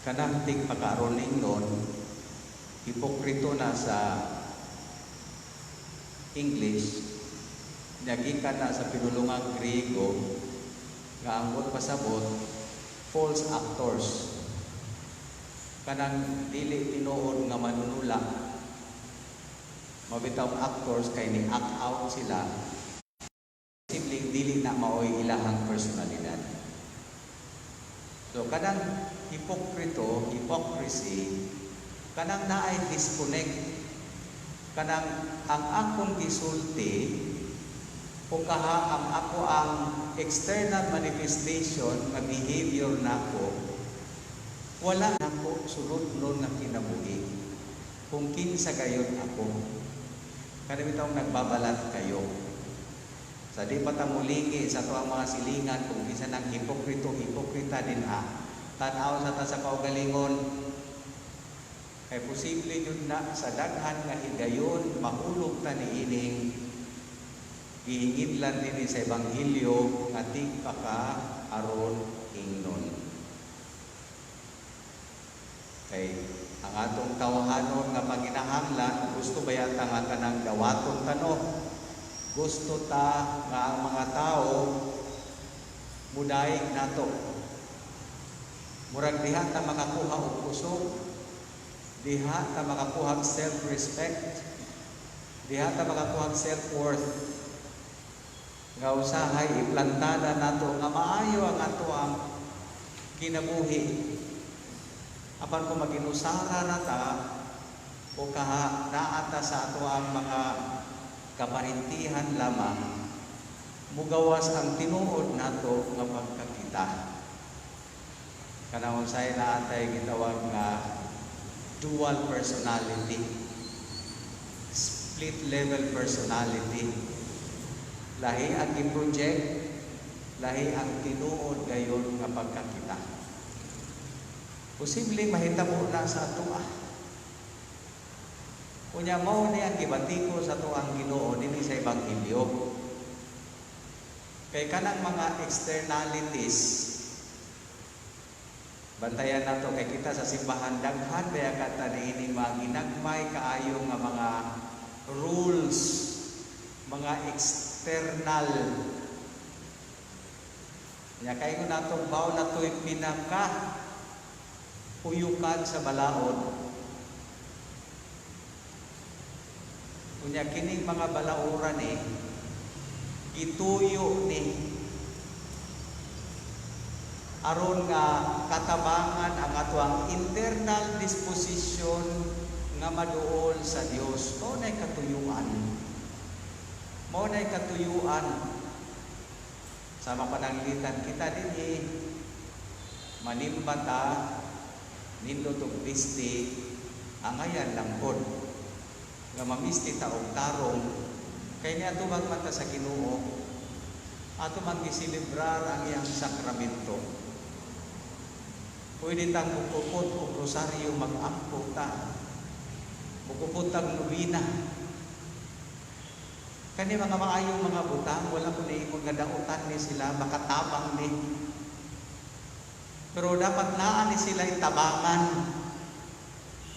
Kanang tigpakaaron ingnon, hipokrito na sa English, nagikan na sa pinulungang Griego nga ang pasabot false actors, kanang dili tinuod nga manunula. Mabitaw actors kay ni act out sila, simpleng dili na maoy ilahang personalidad. So kanang hipokrito, hypocrisy, kanang naay disconnect, kanang ang akong gisulti o kaha ang ako ang external manifestation nga behavior nako, wala nako sulod-non nga kinabuhi kung kinsa gayon ako. Kani bitawng nagbabalat kayo. Sa di pa ta mulingi sa atoang mga silingan kung kinsa nang hipokrito, hipokrita din ha. Tan-aw sa ta sa kaugalingon. Kay posible jud na sa daghan nga higayon mahulog ta niining gihingidlan dinhi sa Ebanghelyo nga tigpaka aron ingnon. Kay ang atong tawhanon nga panginahanglan, gusto ba yata nga kanang dawaton tano? Gusto ta nga ang mga tao mudaig nato. Murag diha ta makakuha og kusog, diha ta makakuha og self-respect, diha ta makakuha og self-worth. Nga usahay iplantada nato nga maayo ang ato ang kinabuhi. Apan kung maginusara na ta o kaha naa ta sa ato ang mga kaparintihan lamang, mugawas ang tinuod nato nga pagkakita. Kanang unsay naa tay gitawag nga dual personality, split level personality. Lahi ang gi-project, lahi ang tinuod gayon nga pagkakita. Posibleng mahitabo na sa atoa. Unya mao ni ang gibatiko sa atoang Ginoo dinhi sa Ebanghelyo. Kay kanang mga externalities, bantayan nato kay kita sa simbahan daghan baya ka niini mga ginagmay kaayo nga mga rules, mga external. Nya kay nato mao na to'y pinaka uyukan sa balaod. Unya kining mga balaoran ni gituyo ni aron nga katabangan ang atoang internal disposition nga maduol sa Dios. Mao nay katuyuan. Mao nay katuyuan. Sama pananglitan kita dinhi manimba ta, nindot og misti, angayan lang pod nga mamisti ta og tarong kay niatubag man ta sa Ginoo, ato man giselebrar ang iyang sakramento. Pwede tang mukupot og rosaryo, mag-ampo ta, mukupot tag nobina. Kani mga maayong mga butang, wala ko niingon nga dautan ni sila, makatabang ni, pero dapat naa ni sila tabangan.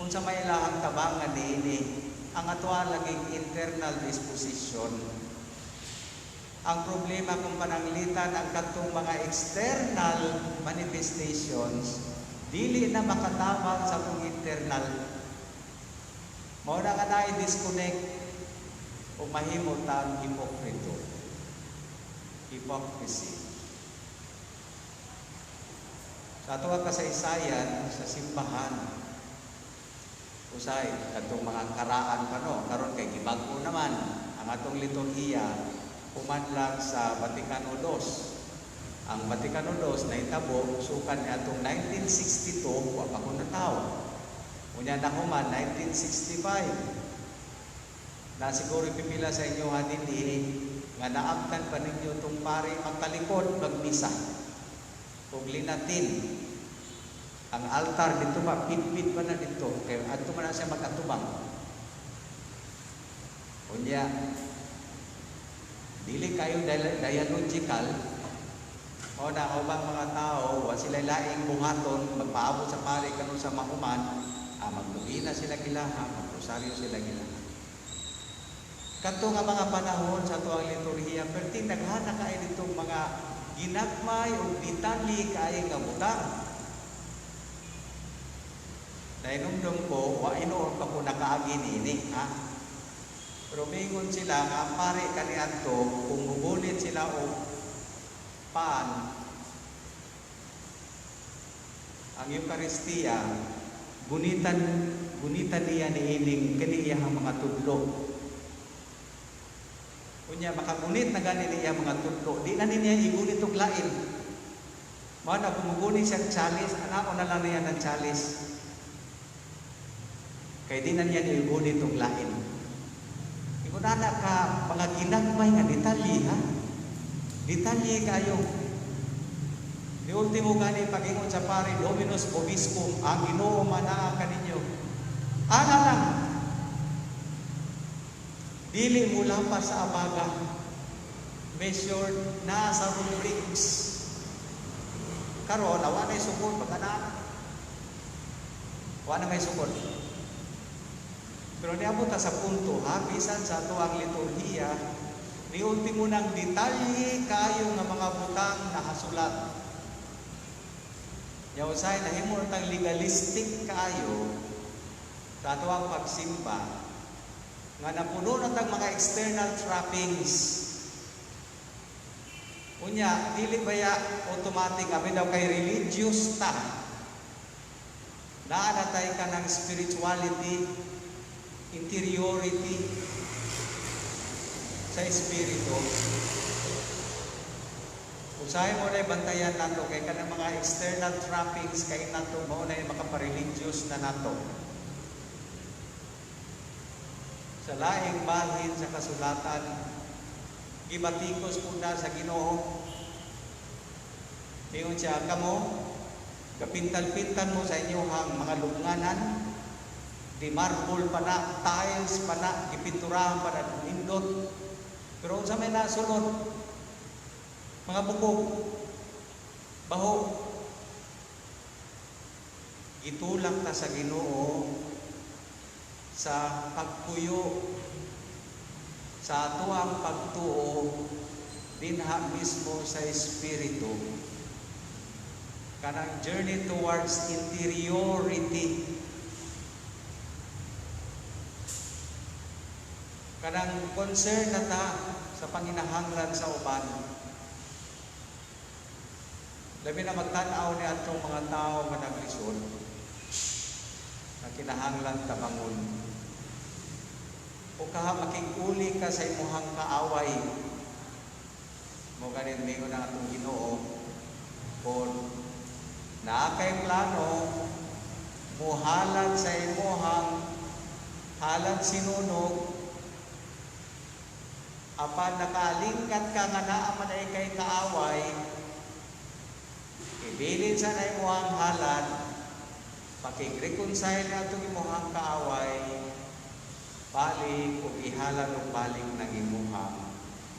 Unsa may ilahang tabangan niini? Ang atoa laging internal disposition. Ang problema kung pananglitan ang katong mga external manifestations dili na makatabang sa atong internal. Mao na nga naay disconnect o mahimo tang hipokrito. Hypocrisy. Sa ato ang kasaysayan sa simbahan, usay katong mga karaan pa, no, karon kay gibag-o naman ang atong liturhiya human lang sa Vaticano II. Ang Vaticano II nahitabo sukan ni atong 1962, wa pa ko natawo. Unya nahuman 1965. Na siguro pipila sa inyo ha dinhi nga naabtan pa ninyo tong pari magtalikod magmisa ug linatin. Ang altar dito pa, pitpit pa na dito kay adto man na siya magatubang. Unya dili kayo dialogical. Mao na ang ubang mga tao, wa sila laing buhaton, magpaabot sa pari kanon sa mahuman, magnobena sila gilaha, magrosaryo sila gilaha. Kadto nga mga panahon sa atuang liturhiya, perti daghana kaayo ditong mga ginagmay o detalye kaayo nga butang. Nahinumdum ko, wa hinuon pa ko nakaagi niini, ha? Pero mingon sila nga ang pare kaniadto, kung mugunit sila og pan, ang Eukaristiya, gunitan gunitan niya niining kani iyang mga tudlo. Unya makagunit na gani niya mga tudlo, di na niya igunit og lain. Mao na kung mugunit siya chalice, anao na lang niya ng chalice. Kay di na niya igunit og lain. Ingon ana ka mga ginagmay nga detalye, ha. Detalye kayo. Ni ultimo gani pagingon sa pare, "Dominus vobiscum," ang Ginoo manaa kaninyo. Ana lang. Dili mo lapas sa abaga. Measured na sa rubrics. Karon awa na sukod pagka. Wa na may sukod. Pero niabot ta sa punto, ha, bisan sa ato ang liturhiya, ni ultimo ng detalye kayo nga mga butang nahasulat. Ya usay nahimo tang legalistic kaayo sa ato ang pagsimba nga napuno na tang mga external trappings. Unya, dili baya automatic abi daw kay religious ta. Naa na tay kanang spirituality, interiority sa espiritu. Usahay mo na bantayan nato kay kanang mga external trappings kay nato mao na makapareligious na nato. Sa laing bahin sa kasulatan, gibatikos po na sa Ginoo. Ingon siya, "Kamo, gapintal-pintan mo sa inyong mga lubnganan, di marble pa na, tiles pa na, gipinturahan pa na, nindot. Pero unsa may nasulod? Mga bukog, baho." Gitulak ta sa Ginoo sa pagpuyo sa atoang pagtuo dinha mismo sa espiritu, kanang journey towards interiority, kanang concern na ta sa panginahanglan sa uban, labi na magtan-aw ni atong mga tao nga naglisod na kinahanglan tabangon, o kaha makig-uli ka sa imuhang kaaway mo. Ganin mingon ang atong Ginoo, kung naa kay plano muhalad sa imuhang halad sinunog, apan nakalingkat ka nga naa man ay kay kaaway, ibilin sa na imuhang halad, pakig-reconcile atong imuhang kaaway, balik ug ihalad og balik ng imuhang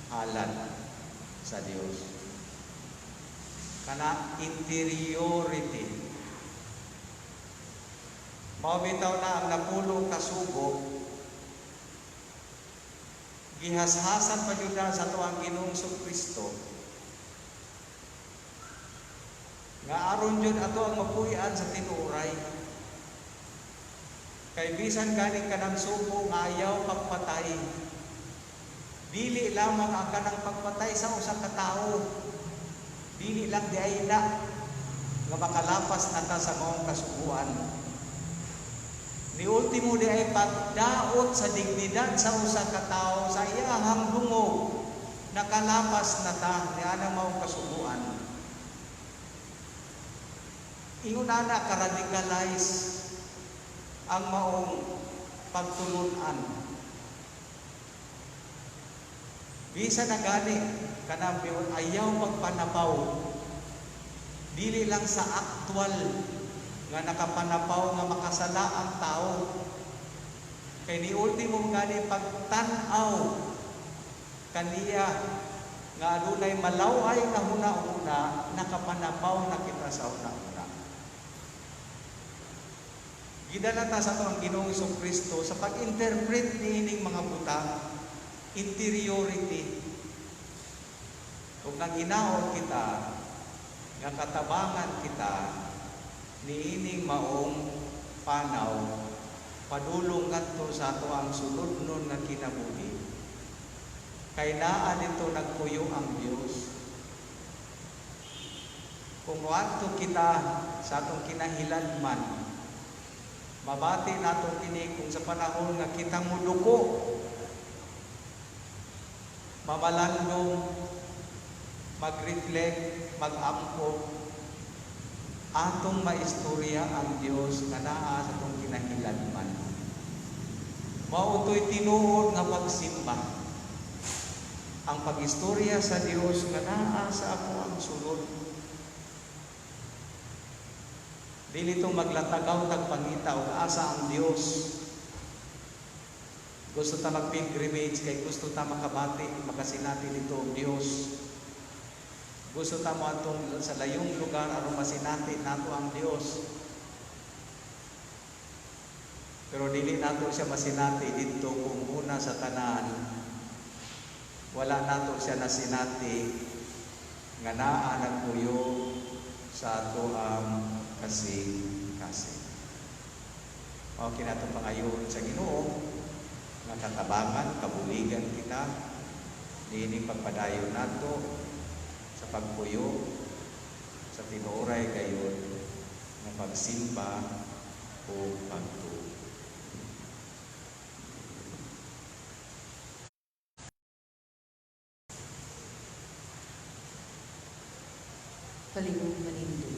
halad sa Dios. Kana interiority. Mao bitaw na ang napulo ka sugo gihashasan pa jud na sa atuang Ginoong Kristo nga aron jud ato ang mapuy-an sa tinuoray. Kay bisan ganing kanang sugo nga ayaw pagpatay, dili lamang ang kanang pagpatay sa usa ka tawo, dili lang di ay na nga makalapas na ta sa maong kasuguan. Ni ultimo di ay pagdaot sa dignidad sa usa ka tawo sa iyahang dungog, nakalapas na ta ni anang maong kasuguan. Ingon ana ka-radicalize ang maong pagtulun-an. Bisa na gani kanang ayaw pagpanapaw, dili lang sa aktual nga nakapanapaw nga makasala ang tao. Kay ni ultimo gani pagtan-aw kaniya Nga adunay malaway nga huna-huna, nakapanapaw na kita sa huna-huna. Gidala ta sa ato ang Ginoong Kristo sa pag-interpret niining mga butang, interiority. Kung nanginaot kita, nga katabangan kita niining maong panaw padulong ngadto sa ato ang suludnon nga kinabuhi, kay naa dito nagpuyo ang Dios. Kung moadto kita sa atong kinahiladman, mabati nato kini kung sa panahon nga kita muduko, mamalandong, mag-reflect, mag-ampo, atong maistorya ang Dios nga naa sa atong kinahiladman. Mao to'y tinuod nga pagsimba. Ang pag-istorya sa Dios nga naa sa ako ang sulod. Dili tong maglatagaw tag pangita og asa ang Dios. Gusto ta mag-pilgrimage kay gusto ta makabati, makasinati dito og Dios. Gusto ta moadtong sa layong lugar aron masinati nato ang Dios. Pero dili nato siya masinati didto kung una sa tanan wala nato siya nasinati nga naa nagpuyo sa ato ang kasing-kasing. Mao kini atong pangayoon sa Ginoo nga katabangan, kabuligan kita niining pagpadayon nato sa pagpuyo sa tinuoray gayud nga pagsimba o pagtuo. Palihog manindog.